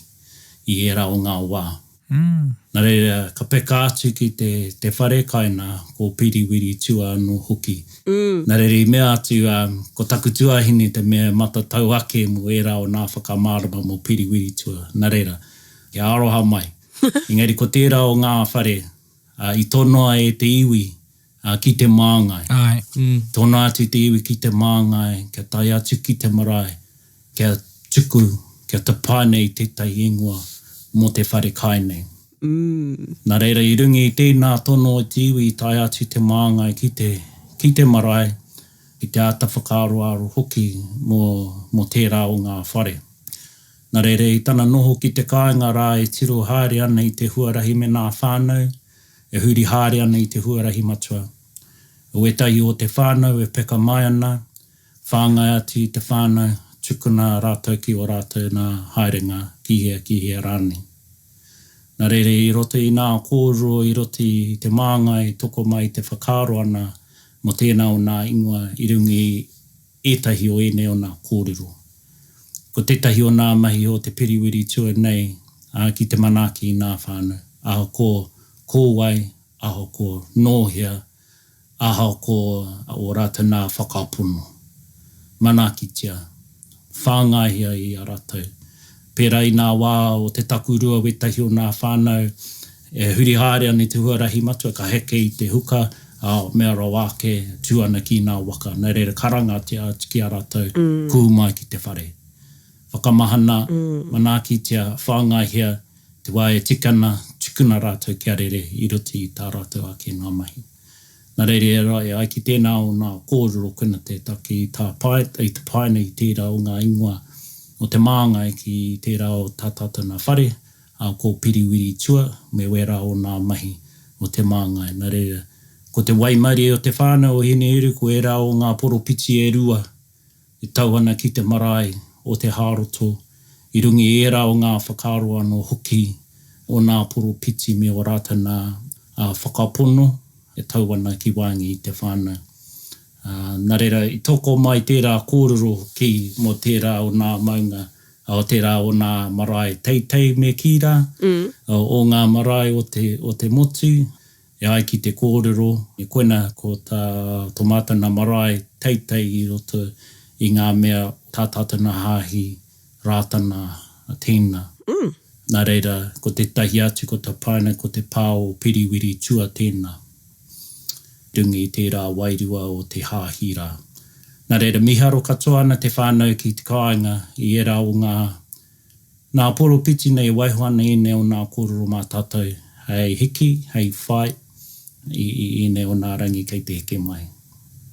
i ērā o ngā wā. Nā reira, ka peka atu ki te, te wharekai nā, ko Piriwiri Tua anō hoki. Nā reira, i mea atu, ā, ko taku tuahine te mea e matatau ake mō ērā o nā whakamārama mō Piriwiri Tua. Nā reira, kia aroha mai. Engari ko tērā o ngā whare, ā, i tonoa e te iwi, ā, ki te māngai. Āe. Tonoa atu te iwi ki te māngai, kia tae atu ki te marae, kia tuku, kia tapaina i tētahi ingoa mō te whare kai nei. Nā reira, i runga i tēnā tono o te iwi i tae atu te māngai ki te, ki te marae, ki te āta whakaaroaro hoki mō, mō tērā o ngā whare. Nā reira, i tana noho ki te kāinga rā e tiro haere ana i te huarahi me nā whānau, e huri haere ana i te huarahi matua. Wētahi o te whānau e peka mai ana, whāngai atu i te whānau, tukuna rātou ki ō rātou nā haerenga ki hea, ki hea rānei. Nā reira, i roto i nā kōrero, i roto i te māngai, toko mai te whakaaro ana mō tēnā o nā ingoa i runga i ētahi o ēnei o nā kōrero. Ko tētahi o nā mahi o te piriwiri tua nei, ā, ki te manaaki i nā whānau, ahakoa ko wai, ahakoa nō hea, ahakoa ō rātou nā whakapono. Manaakitia, whāngaihia i a rātou. Pērā i nā wā o te takurua wētahi o nā whānau e huri haere ana i te huarahi matua ka heke i te huka, ā, mea rawa ake, tū ana ki nā waka. Nā reira karangatia atu ki a rātou, kū mai ki te whare. Whakamahana, manaakitia, whāngaihia, te wā e tika ana, tukuna rātou kia rere i roto i tā rātou ake ngā mahi. Nā reira, e ai ki tēnā o ngā kōrero koina te take i tāpae, i tapaina i tērā o ngā ingoa o te māngai ki tērā o tā tātou nā whare, ā, ko Piriwiri Tua me wērā o nā mahi o te māngai. Nā reira, ko te waimarie o te whānau o Hineuru ko ērā o ngā poropiti e rua e tau ana ki te marae o Te Hāroto i runga i ērā o ngā whakaaro anō hoki o nā poropiti me ō rātou nā whakapono e tau ana ki waenga i te whānau. Nā reira, i toko mai tērā kōrero hoki mō tērā o nā maunga, o tērā o nā marae teitei me kī rā, o ngā marae o te, o te motu, E ai ki te kōrero, koina ko tā tō mātou nā marae teitei i roto i ngā mea tā tātou nā hāhi Rātana tēnā. Nā reira, ko tētahi atu ko tapaina ko te pā o Piriwiri Tua tēnā. Runga i tērā wairua o te hāhi rā. Nā reira, mīharo katoa ana te whānau ki te kāinga i ērā o ngā Nā poropiti nei e waiho ana ēnei o nā kōrero mā tātou hei hiki, hei whai i ēnei o nā rangi kei te heke mai.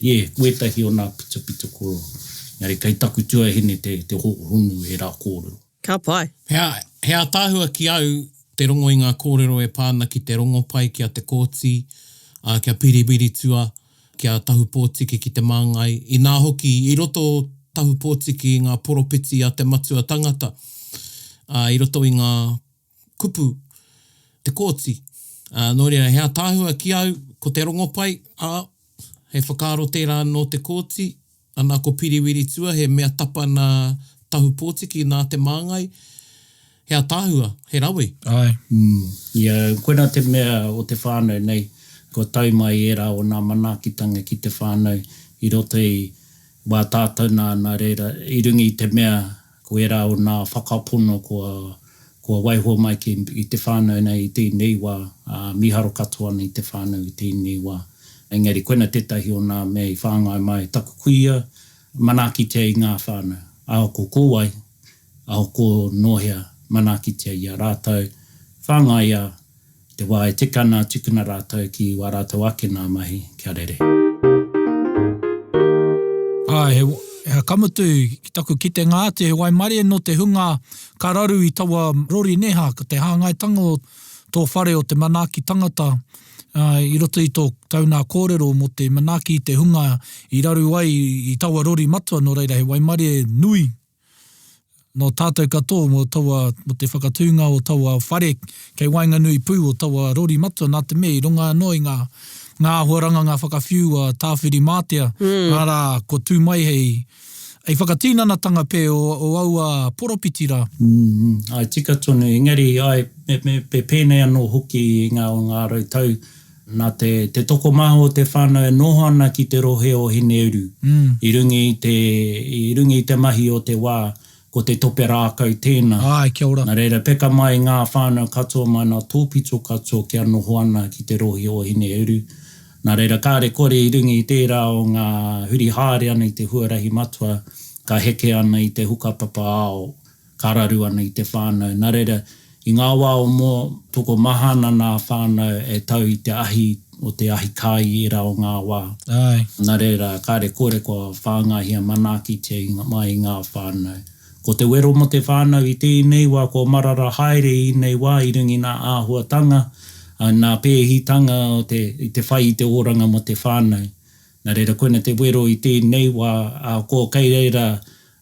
Yeah, wētahi o nā pitopito kōrero. Engari kei taku tuahine te, te hōhonu ērā kōrero. Ka pai. He, he ātaahua ki au te rongo i ngā kōrero e pā ana ki te Rongopai, ki a Te Kooti, ā, ki a Piripiritua, ki a Tahupōtiki ki te māngai, inā hoki i roto o Tahupōtiki i ngā poropiti a te matua tangata, ā, i roto i ngā kupu Te Kooti. Ā, nō reira, he ātaahua ki au, ko te rongopai, ā, he whakaaro tērā nō Te Kooti, Ana ko Piriwiritua he mea tapa nā Tahupōtiki nā te māngai, he ataahua, he rawe. Ae. Mm, yeah, koina te mea o te whānau nei, kua tau mai ērā o nā manaakitanga ki te whānau i roto i wā tātou nā, nā reira, i runga i te mea ko ērā o nā whakapono kua, kua waiho mai ki i te whānau nei i tēnei wā, ā, mīharo katoa ana i te whānau i tēnei wā. Engari koina tētahi o nā mea i whāngai mai taku kuia, manaakitia i ngā whānau. Ahakoa ko wai. Ahoko nō hea, manaakitia i a rātou, whāngaia te wā e tika ana tukuna rātou ki wā rātou ake nā mahi kia rere. Āe, he, he ka mutu, ki taku kitenga atu, he waimarie nō te hunga ka raru i taua rori neha, ko te hāngaitanga o tō whare o te manaaki tangata, ā, i roto i tō tau nā kōrero mō te manaaki i te hunga i raru ai i taua rori matua, nō reira he waimarie nui Nō tātou katoa mō taua, mō te whakatūnga o taua whare kei waenganui pū o taua rori matua nā te mea i runga anō i ngā, ngā āhuaranga, ngā whakawhiu a Tāwhirimātea, arā, kua tū mai hei, hei whakatinanatanga pea o, o aua poropiti rā. Mm, āe, tika tonu, engari, āe, me, me, me pēnei anō hoki i ngā, o ngā rautau Nā te, te tokomaha o te whānau e noho ana ki te rohe o Hineuru, i runga i te, i runga i te mahi o te wā, ko te tope rākau tēnā. Āe, kia ora. Nā reira, peka mai ngā whānau katoa mai nā tōpito katoa kia noho ana ki te rohe o Hineuru. Nā reira, kāre kore i runga i tērā o ngā huri haere ana i te huarahi matua, ka heke ana i te hukapapa ao ka raru ana i te whānau. Nā reira, i ngā wā o mua, tokomaha ana nā whānau e tau i te ahi o te ahi kā i ērā o ngā wā. Āe. Nā reira, kāre kore kua whāngaihia manaakitia mai i ngā whānau. Ko te wero mō te whānau i tēnei wā kua marara haere i ēnei wā i runga i nā āhuatanga, nā pēhitanga o te, i te whai i te oranga mō te whānau. Nā reira, koina te wero i tēnei wā, ā, ko kei reira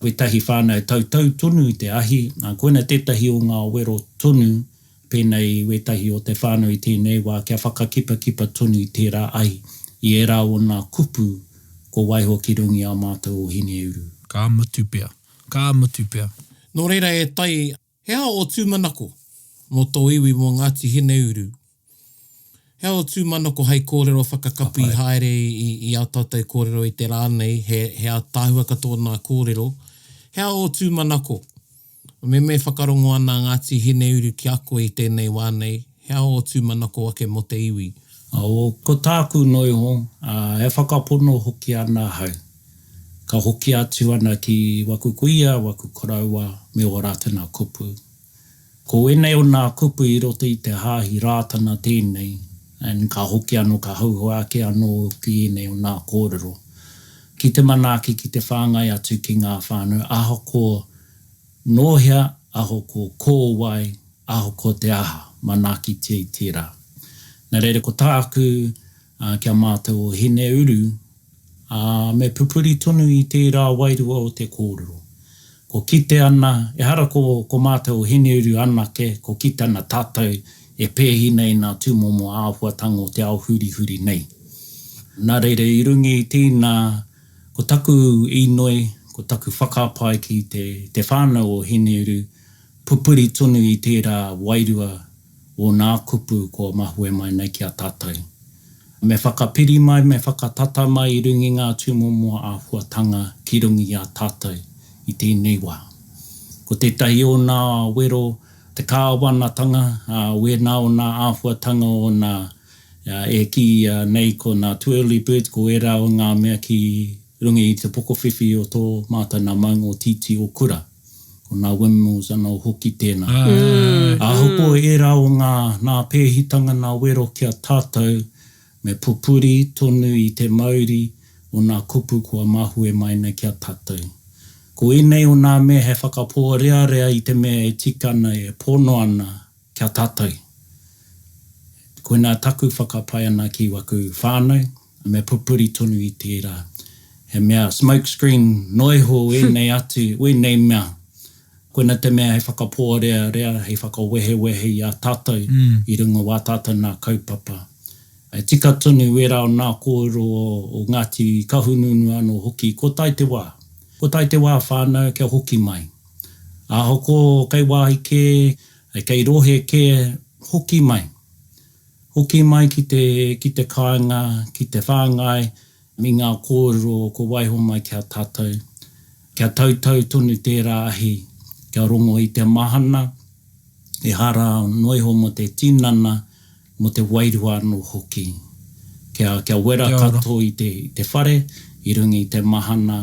wētahi whānau e tautau tonu i te ahi, ā, koina tētahi o ngā wero tonu pēnei i wētahi o te whānau i tēnei wā kia whakakipakipa tonu i tērā ahi, i ērā o nā kupu ko waiho ki runga i a mātou o Hineuru. Ka mutu pea. Ka mutu pea. Nō reira e Tai, He aha ō tūmanako mō tō iwi mō Ngāti Hineuru? He aha ō tūmanako hei kōrero whakakapi haere i ā tātou kōrero i te rā nei, he, he ātaahua katoa nā kōrero. He aha ō tūmanako? Me me whakarongo ana a Ngāti Hineuru ki a koe i tēnei wā nei, he aha ō tūmanako ake mō te iwi? Ko tāku noiho, ā, e whakapono hoki ana ahau. Ka hoki atu ana ki waku kuia, waku koroua, me o ratou na kupu. Ko enei o na kupu i roto i te Haahi Ratana tenei, and ka hoki ano ka hauhau ake ano ki enei o na korero. Ki te manaaki, ki te whangai atu ki nga whanau, ahakoa no hea, ahakoa ko wai, ahakoa te aha, manaakitia i tera. Na reira ko taaku kia matou o Hineuru, Ā, me pupuri tonu i tērā wairua o te kōrero. Ko kite ana, ehara ko, ko mātou o Hineuru anake, ko kite ana tātou e pēhi nei nā tūmomo āhuatanga o te ao hurihuri nei. Nā reira, i runga i tēnā, ko taku inoi, ko taku whakapae ki te, te whānau o Hineuru, pupuri tonu i tērā wairua o nā kupu kua mahue mai nei ki a tātou. Me whakapiri mai, me whakatata mai i runga i ngā tūmomo āhuatanga ki runga i a tātou i tēnei wā. Ko tētahi o nā wero te kāwanatanga, ā, wēnā o nā āhuatanga o nā, e kīia nei ko nā twirly birds, ko ērā o ngā mea ki runga i te pokowhiwhi o tō mātou nā maunga o Tītī o Kura. Ko nā windmills anō hoki tēnā. Ahakoa ērā o ngā nā pēhitanga nā wero ki a tātou, me pupuri tonu i te mauri o nā kupu kua mahue mai nei ki a tātou. Ko ēnei o nā mea he whakapōrearea i te mea e tika ana, e pono ana ki a tātou. Koinā taku whakapae ana ki waku whānau, Me pupuri tonu i tērā. He mea smoke screen noa iho ēnei atu, wēnei mea. Koina te mea hei whakapōrearea, hei whakawehewehe i a tātou i runga o ā tātou nā kaupapa. E tika tonu wērā o nā kōrero o Ngāti Kahungunu anō hoki, ko tae te wā. Ko tae te wā whānau kia hoki mai. Ahakoa kei wāhi kē, kei rohe kē, hoki mai. Hoki mai ki te, ki te kāinga, ki te whāngai i ngā kōrero ko waiho mai ki a tātou. Kia tautau tonu tērā ahi, kia rongo i te mahana, ehara noa iho mō te tinana, mō te wairua anō hoki. Kia, kia wera katoa i te, i te whare, i runga i te mahana,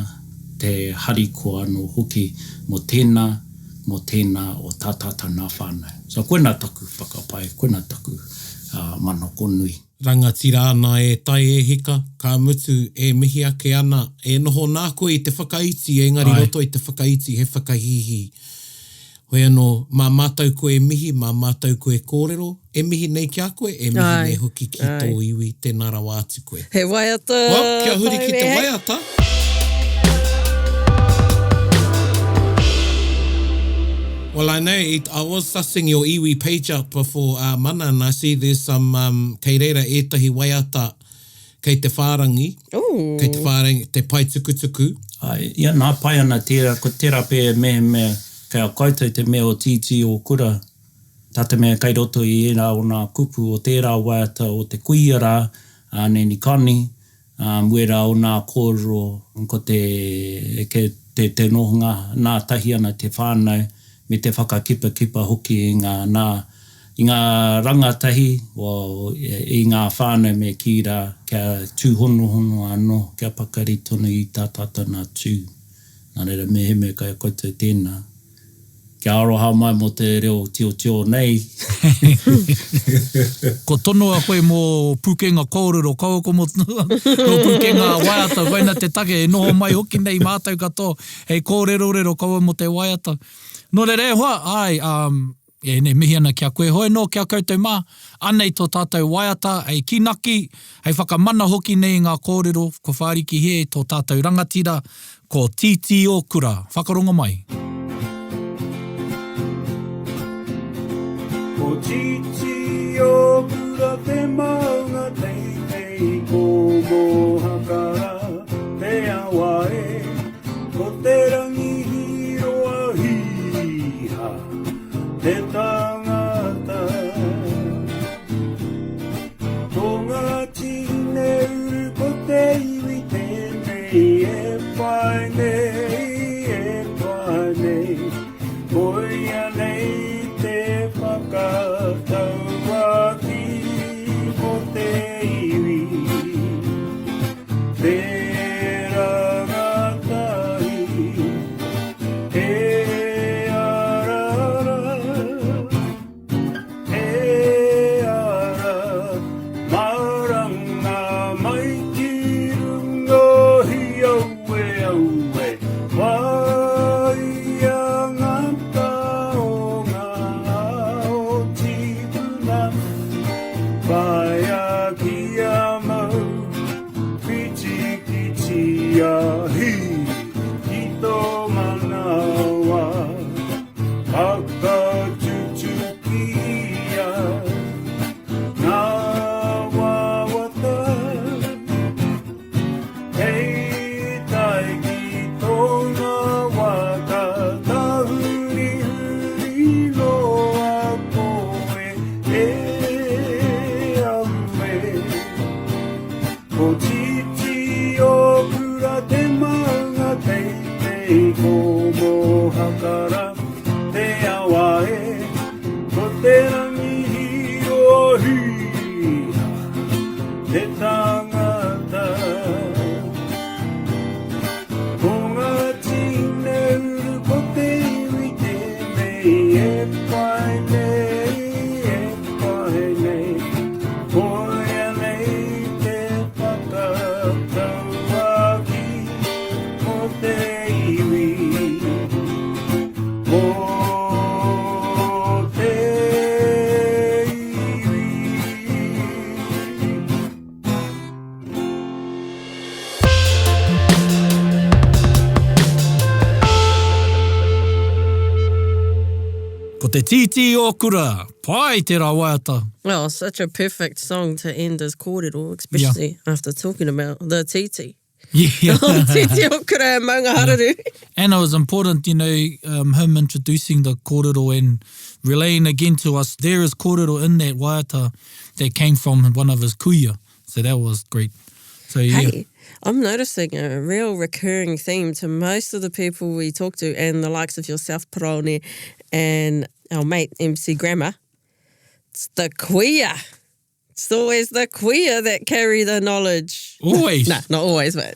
te harikoa anō hoki mō tēnā. mō tēnā o tā tātou nā whānau. So koinā taku whakapae, koinā taku manako nui. Rangatira ana e tai e hika, ka mutu e mihi ake ana, e noho nā koe i te whakaiti engari roto i te whakaiti he whakahīhī. Hoi anō, mā mātou koe e mihi, mā mātou koe e kōrero, e mihi nei ki a koe, e mihi nei hoki ki tō iwi, tēnā rawa atu koe. He waiata Well, kia huri ki te waiata. Well, I know it, I was sussing your iwi page up before uh, Mana and I see there's some, um, kei reira ētahi waiata kei te whārangi, Ooh. kei te whārangi, te pae tukutuku. Āe, ia nā pai ana tērā, ko tērā pea mehemea kei a koutou te mea o Tītī o Kura, tā te mea kei roto i ērā o nā kupu o tērā waiata o te kuia rā, a Nanny Connie, ā, wērā o nā kōrero ko te, ke, te, te nohonga nā tahi ana te whānau me te whakakipakipa hoki i ngā, nā, i ngā rangatahi, well, i ngā whānau me kī rā, kia tūhonohono anō, kia pakari tonu i tā tātou nā tū. Nā reira, mehemea kei a koutou tēnā, kia aroha mai mō te reo tiotio nei. Kua tonoa koe mō pūkenga kōrero, kaua ko mō tō pūkenga waiata, koina te take e noho mai hoki nei mātou katoa hei kōrerorero kaua mō te waiata. Nō reira e hoa, āe, um, Ēnei mihi ana ki a koe, hoi anō ki a koutou mā, anei tō tātou waiata hei kinaki, hei whakamana hoki nei i ngā kōrero kua whārikihia e tō tātou rangatira, ko Tītī o Kura. Whakarongo mai. Ko Tītī o Kura te maunga teitei ko Mōhakara te awa e, ko Te Rangihīroa hīha. Te tangata Ko Ngāti Hineuru ko te iwi tēnei e whai nei, e whai nei Koia nei te whakatauākī mō te iwi Te rangatahi E ara E ara Maranga mai ki runga hi aue aue Wāia ngā taonga o tīpuna Whaia kia mau Whitikitia hi ki tō manawa Whakatutukia ngā wawata Hei tae ki tōna waka Tahurihuri noa koe e aue Ko Titi o Kura te maunga teitei Ko Mohakara te awa e Ko Te Rangihīrohia te tangata Ko Ngāti Hineuru ko te iwi tēnei E pae nei, e pae nei Koia nei te whakatauākī mō te iwi, mō te iwi. Ko te tītī o kura, pai tērā waiata. Oh, such a perfect song to end his kōrero, especially yeah. after talking about the tītī. Yeah. Tītī o kura e Maungaharuru. Yeah. And it was important, you know, um, him introducing the kōrero and relaying again to us, there is kōrero in that waiata that came from one of his kuia. So that was great. So yeah. Hey, I'm noticing a real recurring theme to most of the people we talk to and the likes of yourself, Parone, and our mate, MC Grammar. It's the kuia. It's always the kuia that carry the knowledge. Always. Nah, not always, but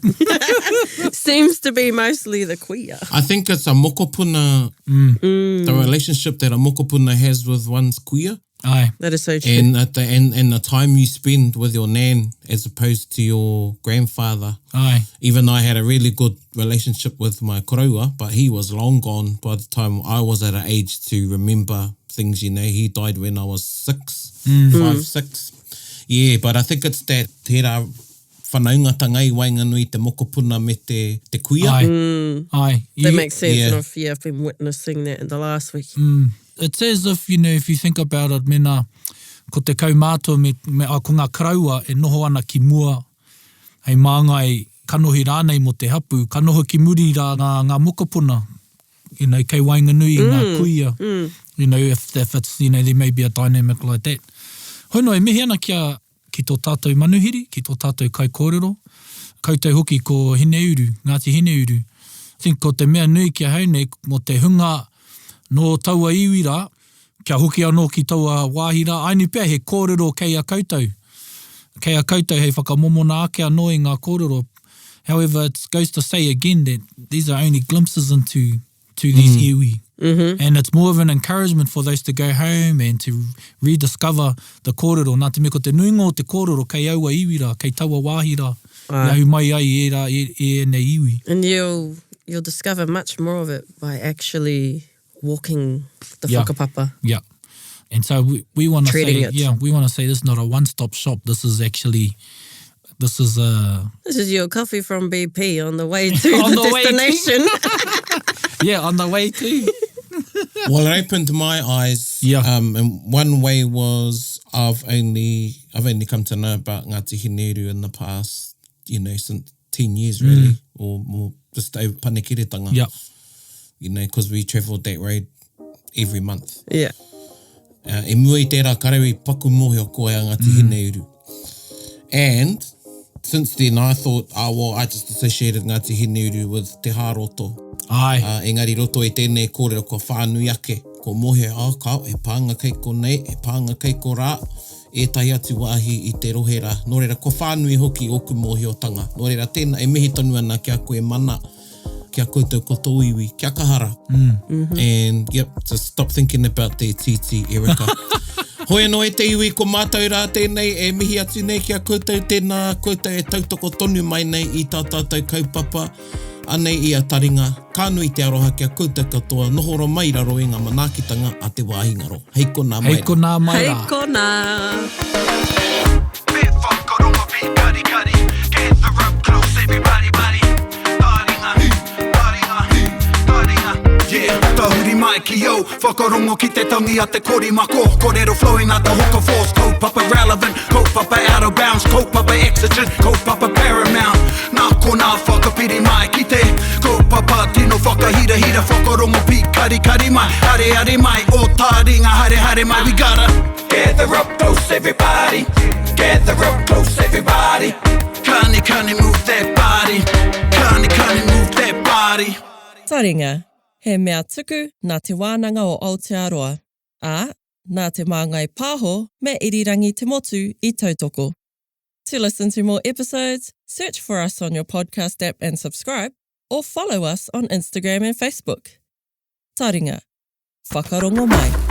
seems to be mostly the kuia. I think it's a mokopuna, mm. the relationship that a mokopuna has with one's kuia. Aye. That is so true. And at the and, and the time you spend with your nan as opposed to your grandfather. Aye. Even though I had a really good relationship with my koroua, but he was long gone by the time I was at an age to remember things, you know. He died when I was six, mm. five, mm. six. Yeah, but I think it's that tērā whanaungatanga i waenganui te mokopuna me te, te kuia. Aye. Mm. Aye. That makes sense. Yeah. And I've, yeah, I've been witnessing that in the last week. Mm. It's as if, you know, if you think about it, mena ko te kaumātua me, me, a, ko ngā karaua e noho ana ki mua hei māngai kanohi rānei mō te hapu, ka noho ki muri rā ngā, ngā mokopuna, you know, kei waenganui i ngā mm. kuia, mm. you know, if, if it's, you know, there may be a dynamic like that. Hoi no, e mihi ana ki a, ki tō tātou manuhiri, ki tō tātou kaikōrero, koutou hoki ko Hineuru, Ngāti Hineuru. I think ko te mea nui ki ahau nei, mō te hunga nō taua iwi rā, kia hoki anō ki taua wāhi rā, ainu pea he kōrero kei a koutou. Kei a koutou hei whakamomona ake anō i ngā kōrero. However, it goes to say again that these are only glimpses into to these mm. iwi. Mm -hmm. And it's more of an encouragement for those to go home and to rediscover the kōrero. Nā te mea ko te nuinga o te kōrero kei aua iwi rā, kei taua wāhi rā, i ahu mai ai e ērā, e, e ēnei iwi. And you'll, you'll discover much more of it by actually walking the yeah. whakapapa. Yeah. And so we, we want to say, it. yeah, we want to say this is not a one-stop shop. This is actually, this is a... This is your coffee from BP on the way to on the, the destination. To. yeah, on the way to. well, it opened my eyes. Yeah. Um, and one way was I've only I've only come to know about Ngāti Hineuru in the past, you know, since 10 years really, mm. or more, just over panekiretanga. Yeah. You know, because we travelled that road every month. Yeah. Uh, e mua i tērā karau i paku mōhio ko ai a Ngāti mm. Hineuru. And since then I thought, oh well, I just associated Ngāti Hineuru with Te Hāroto. Ai. Uh, engari roto i tēnei kōrero kua whānui ake, ko mōhio, oh, kao, he pānga kei konei, he pānga kei korā, ētahi atu wāhi i te rohe rā. Nō reira, kua whānui hoki ōku mōhiotanga. Nō reira, tēnā, e mihi tonu ana ki a koe Mana, ki a koutou ko tō iwi, kia kaha rā. Mm. Mm -hmm. And yep, just stop thinking about te tītī, Erica. Hoi anō e te iwi, ko mātou rā tēnei e mihi atu nei ki a koutou, tēnā koutou e tautoko tonu mai nei i tā tātou kaupapa, anei i a Taringa, ka nui te aroha ki a koutou katoa, noho ro mai raro i ngā manaakitanga a te wāhi ngaro. Hei konā mai rā. Hei konā mai rā. Hei konā. Me whakarongo pīkarikari Gather up close everybody body Taringa, taringa, taringa Yeah, tahuri mai ki au Whakarongo ki te tangi a te korimako Korero flowing like the hook of force Kaupapa relevant, kaupapa out of bounds Kaupapa exigent, kaupapa paramount Nā konā whakapiri mai ki te Kaupapa tino whakahirahira Whakarongo pīkarikari mai Areare mai, o taringa haere haere mai We gotta gather up close everybody Gather up close everybody Kani kani move that body Kani kani move that body Taringa, he mea tuku nā Te Wānanga o Aotearoa, ā, nā Te Māngai Pāho me Irirangi Te Motu i tautoko. To listen to more episodes, search for us on your podcast app and subscribe, or follow us on Instagram and Facebook. Taringa, whakarongo mai.